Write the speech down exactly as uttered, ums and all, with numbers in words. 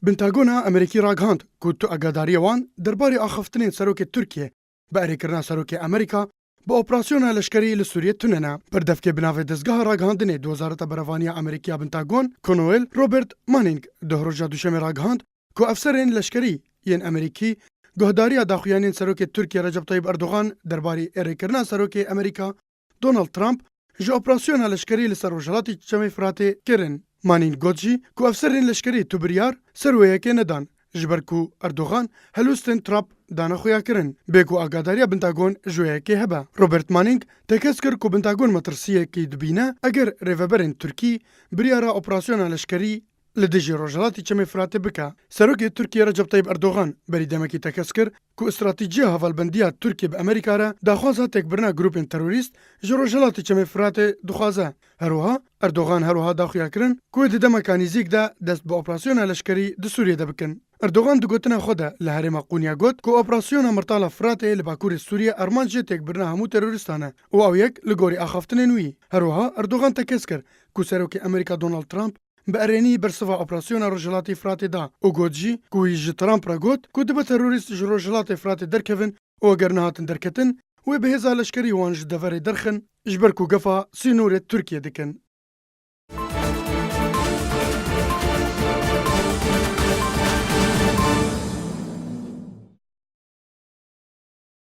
Pentagona Amerîkî ragihand ku tu agadariyê wan derbarê axaftinên serokê Tirkiyê bi erêkirina serokê Amerîka bi operasyona leşkerî li Sûriyê tune ne. Berdevkê bi navê Dezgeha Ragihandinê di Wezareta Berevaniya Amerîkî ya Pentagon, Konoel Robert Manning, dohroja Duşemê ragihand ku efserên leşkerî yên Amerîkî guhdariya daxuyaniyên serokê Tirkiyê Recep Tayyip Erdogan derbarê erêkirina serokê Amerîka Donald Trump ji operasyona leşkerî li ser rojhilatê Çemê Firatê kirin. Manîn got jî ku efserên leşkerî tu biryar ser wê yekê nedan, ji ber ku Erdogan helûstên Trump dane xuyakirin, bê ku agadariya Pentagon ji wê yekê hebe. Robert Manning tekez kir ku Pentagon metirsiyekî dibîne eger rêveberên Tirkî biryara operasyona leşkerî li dijî rojhilatî Çemê Firatê bike. Serokê Tirkiyê Recep Tayyip Erdogan berî demekî tekez kir ku stratejiya hevalbendiya Tirkiyê bi Amerîka re daxwaza têkbirina grûpên terorîst ji rojhilatê Çemê Firatê dixwaze. Herwiha Erdogan herwiha da xuyakirin ku wê di demeka nêzîk de dest bi operasyona leşkerî di Sûriyê de bikin. Erdogan di gotina xwe de li herêma Qûnya got ku operasyona Mirtala Firatê li bakurê Sûriyê armanc jê têkbirina hemû terorîstan e û ew yek li gorî axaftinên wî. Herwiha Erdogan tekez kir ku serokê Amerîka Donald Trump bi erênî bersiva operasyona Rojhilatê Firatê da û got jî ku wî ji Trump re got ku dibe terorîst ji Rojhilatê Firatê derkevin û eger nehatin derketin, wê bi hêza leşkerî wan ji deverê derxin, ji ber ku gefa sînorê Tirkiyê dikin.